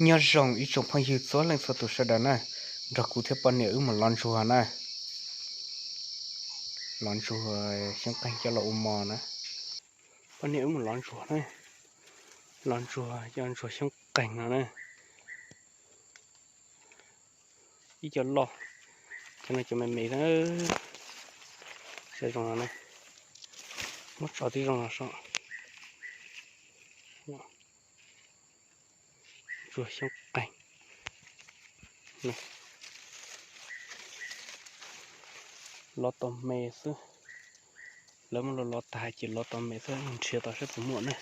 Nyob zoo ib tsoom phooj ywg txhua leej txhua tus sawv daws na, nrog kuv thiab poj niam wb mus lov ntsuag na. Lov ntsuag xyoob qeeg coj los ua mov na. Poj niam wb mus lov ntsuag na, lov ntsuag coj ntsuag xyoob qeeg no na. Ib co loj, cov no cov me me, zoo no, muab tso tib zoo no so. Ntsuag xyoob qeeg, lov tau me xwb. Lawv muab lov lov tag ces lov tau me xwb, nrhiav tau saib puas muaj na.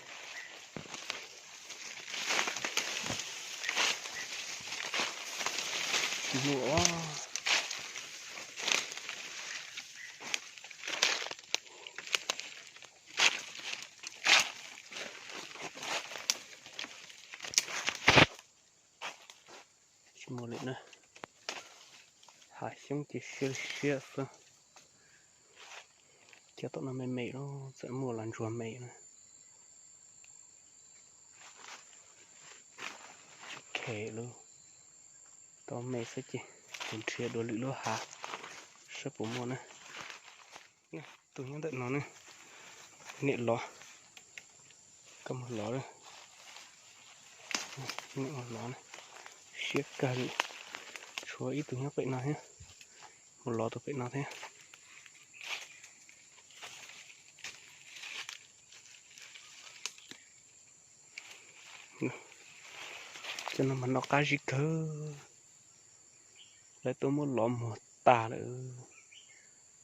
Tsis muaj. Tsis muaj li na. Hav xyoob ces siab siab xwb. Cov tom no me me los txawm muaj los ntsuag me na. Khe lub, tau me xwb ces kuv nrhiav dua lwm lub hav saib puas muaj na. Tus nyob ntawm no ne, niam lov, koj mus lov, niam mus lov, siab kawg li. Tshuav ib tug nyob pem no thiab, mus lov tus pem no thiab. Cov no mas noj qab zib kawg, lawv tuaj muab lov muag tas lawm.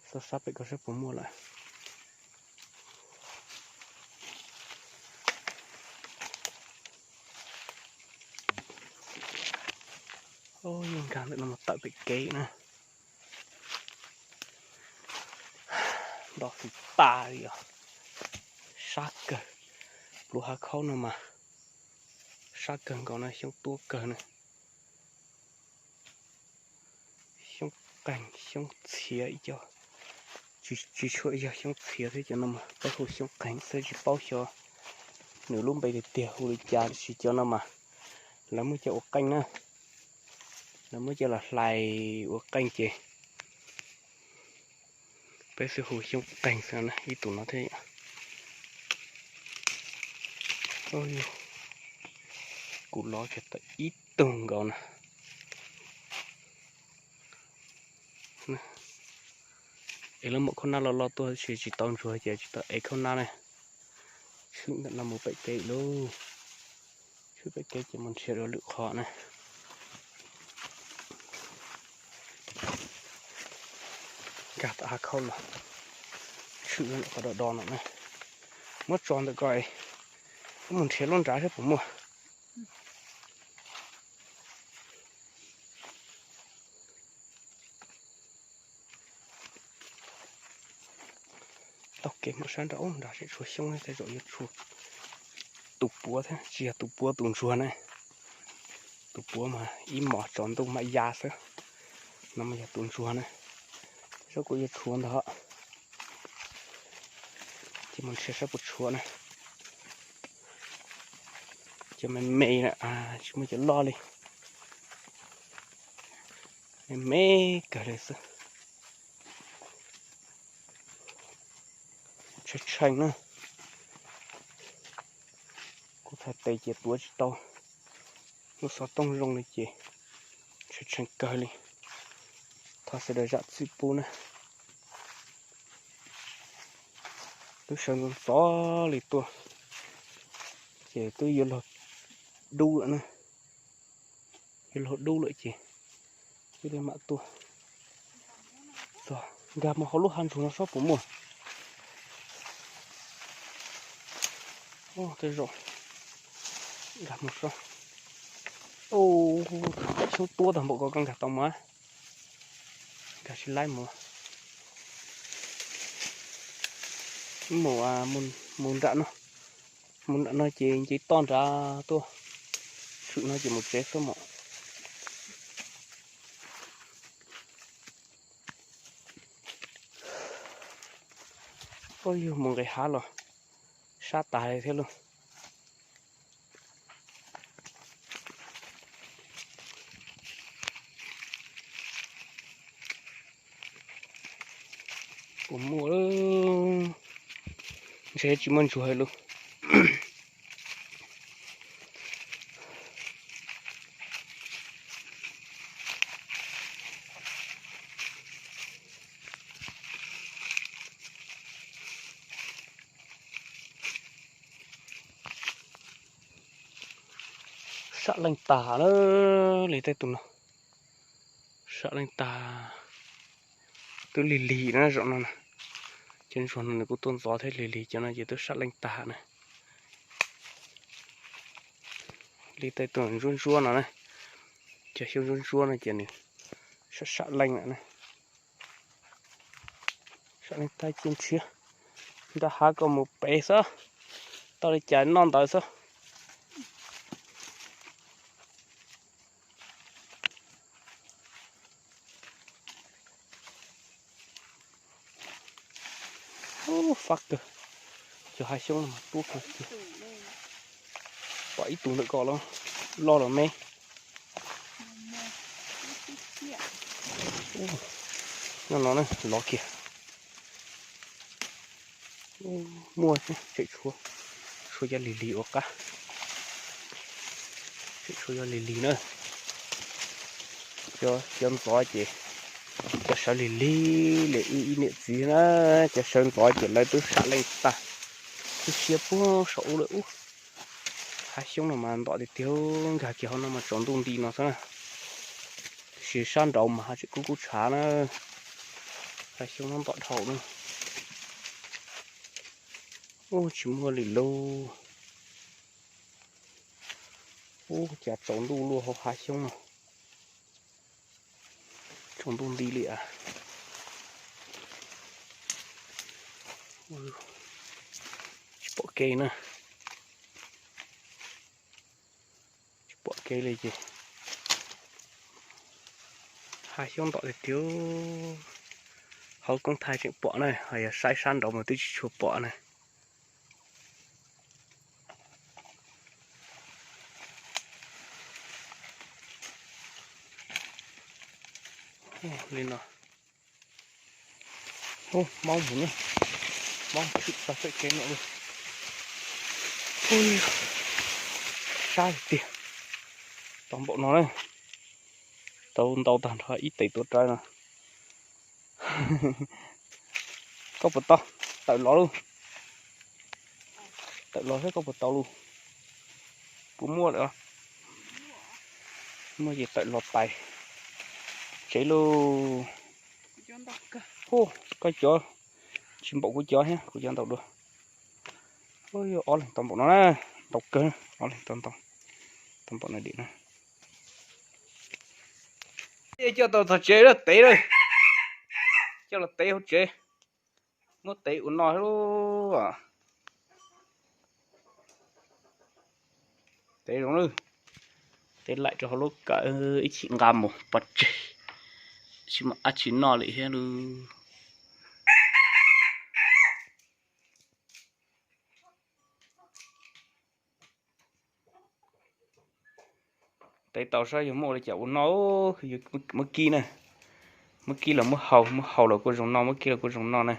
Xauj sab pem ko saib puas muaj lawm. Yeej nkag ntawm no mus tawm pem kev na. Nto xwm tas li os. Sab kawg, pluav hav khaub no mas sab kawg nkaus na, xyoob tuab kawg na. Xyoob qeeg xyoob txhiav ib co, tsis tshua yog xyoob txhiav thiab, cov no mas peb hu xyoob qeeg xwb tsis paub xyov nws lub npe tiag tiag hu li cas, tiam sis cov no mas lawv muab coj ua qeej na, lawv muab coj los hlais ua qeej ces peb xwb hu xyoob qeeg xwb na. Ib tug no thiab. Kuv lov kiag tau ib tug nkaus na. Es lub maum khaub nab loj loj tuaj tsis tsis tau ntsuag ces tsis tau ev khaub nab ne. Tshwm ntawm no mus pem kev lauj. Tshwm pem kev ces mus nrhiav dua lwm qhov na. Nkag tom hav khaub los, tshwm qhov do do no na. Muab tso ntawm ko, wb mus nrhiav lub nrad saib puas muaj. Taug kev mus sab nrad, nrad tseem tshuav xyoob, tej zaum yuav tshuav tus puav thiab, tsis yog tus puav tus ntsuag na. Tus puav mas ib hmos tsaus ntuj mam ya xwb, no mas yog tus ntsuag na. Tej zaum kuj yuav tshuav ntag, ces mus nrhiav saib puas tshuav na. Cov me me na, tsis muaj cov loj li, me me kawg li xwb. Tshee tshee na, kuv txhais tes ces tuav tsis tau, lub xov tooj zoo li ces tshee tshee kawg li. Thov sawv daws zam txim pub na. Twb sawv ntxov ntxov li tuaj, ces twb yuav luag dub lawm na. Yuav luag dub lawm ces wb mam tuaj txog, nkag mus hauv lub hav ntsuag no saib puas muaj. Tej zaum nkag mus saib. Xyoob tuab tag npaum ko koj nkag tau mas, nkag tsis laib mus. Mus, mus nram no, mus nram no ces nce toj nrad tuaj, tshwm no ces mus tsev xwb mas. Ua yog mus nqis hav los sab tas li thiab lauj. Puas muaj, ntshe tsis muaj ntsuag lawm. Sab leej tag na, li tej tus no. Sab leej tag, twb lig lig na zaum no na. Cov ntsuag no nws kuj tuaj ntxov thiab, lig lig cov no ces twb sab leej tag na. Li tej tus ntsuab ntsuab no na, cov xyoob ntsuab ntsuab no ces nws sab sab leej lawm na. Sab leej tag cia ntshiab, nrog hav koj mus pem xwb, tau li cas noj ntawd xwb. Fab kawg, cov hav xyoob no mas tuab kawg kiag. Pom ib tug ntawm ko los, loj los me. Nyob no na, lov kiag. Muaj tseem tshuav, tshuav cov lig lig ua qab. Tseem tshuav cov lig lig na. Cov ntxov ces cov sawv lig lig li wb ib niam txiv na, cov sawv ntxov ces lawv twb sab leej tag, twb siab puag saum ub lawm ub. Hav xyoob no mas ntom tiag tiag, nkag kiag hauv no mas tsaus ntuj nti no xwb na. Tiam sis sab nraud mas hav tseem kub kub tshav na. Hav xyoob no ntom dhau na. Ub, tsis muaj li lauj. Ub, cas tsaus ntuj luaj hauv hav xyoob no. Tsaus ntuj nti li as. Tsis pom kev na. Tsis pom kev li ces hav xyoob ntom tiag tiag. Hauv koob thaij tseem pom na, ho yog saib sab nraud mas twb tsis tshua pom na. Li no. Maub mus na, maub tshwm tau txoj kev no lawm. Sab tiag, tau npaum no na, tau ntau tag nrho ib tes tuav rawv no. Koj puas tau? Tawm los lauj. Tawm los saib koj puas tau lauj. Puas muaj lawm? Muaj ces tawm los tais tsev lauj. Hu, koj cov tsis npaum kuv cov thiab, kuv cov ntau dua. Ob leeg tau npaum no na, ntau kawg, ob leeg tau ntau, tau npaum no dim na. Coj tau txog tsev lawm tev lawm, coj los tev hauv tsev, muab tev ua no lub. Tev zoo lawm, tev laim rau hauv lub kawm ib chim nqa mus pov tseg, tsis muaj dab tsi noj li thiab lauj. Tev tau saib yog muaj ua li cas ua noj, muab kib na, muab kib los muab hau, muab hau los kuj zoo noj, muab kib los kuj zoo noj na.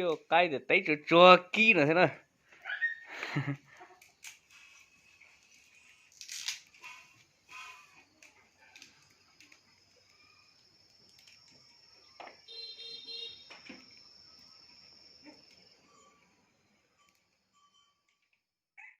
Yog qaib tias tev tsuag tsuag kib no thiab na.